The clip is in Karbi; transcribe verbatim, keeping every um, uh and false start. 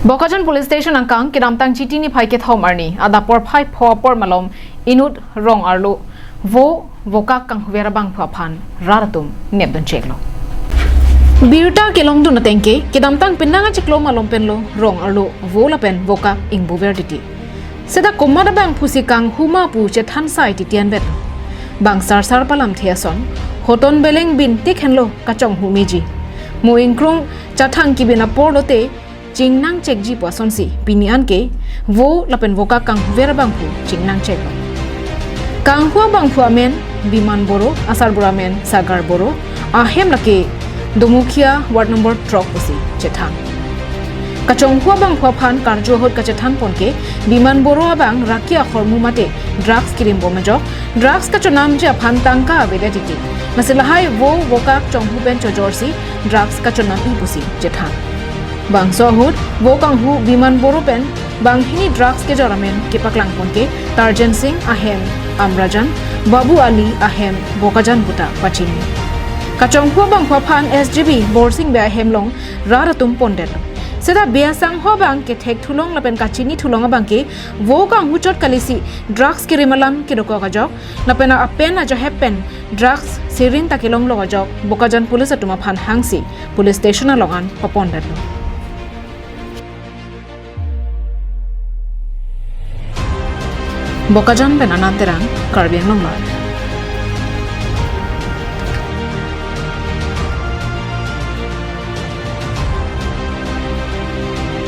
Bokajan Police Station angkang kedamtang Chiti niphai kethom arni adap porphai pho apor malom inut rong arlo vo vokak kanghuver abangphu aphan rat atum nepdun cheklo. Birta kelongdun atengke kedamtang penang achiklo malom penlo rong arlo vo lapen vokak ingbuver titi. Seta komat abangphusi kanghu ma pu chethan sai titi anvet. Bang sarsar palamthe ason hoton beleng bin tik henlo kachonghu meji. Mo ingkrung chathang kibin apor lote chingnang chekji pu asonsi pini anke vo lapen vokak kanghuver abangphu chingnang cheklo. Kanghu abangphu amen Biman Boro, asarbura amen Sagar Boro, ahem lake Domukhia ward number throk pusi chethan. Kachonghu abangphu aphan karju ahut kachethan ponke Biman Boro abang raki akhormu mate drugs kirimbom ajok, drugs kachonamji aphan tangka avedet titi. Lasi lahai vo vokak chonghu pen chojorsi drugs kachonam-i pusi chethan. Bangso ahut vo kanghu Biman Boro pen banghini drugs kejor amen kepaklang ponke Tarjan Singh ahem Amrajan, Babu Ali ahem Bokajan puta pachini. Kachonghu abangphu aphan S G B Borsing Bey ahem along rat atum pondetlo. Seta Bey asangho abang kethek thulong lapen kachini thulong abangke vo kanghu chot kalisi drugs kirim alam kedokok ajok lapen apen ajahep pen drugs sirin ta kelonglok ajok Bokajan police atum aphan hangsi police station along an papondetlo. Bokajan pen Anand Terang, Karbi Anglong Live.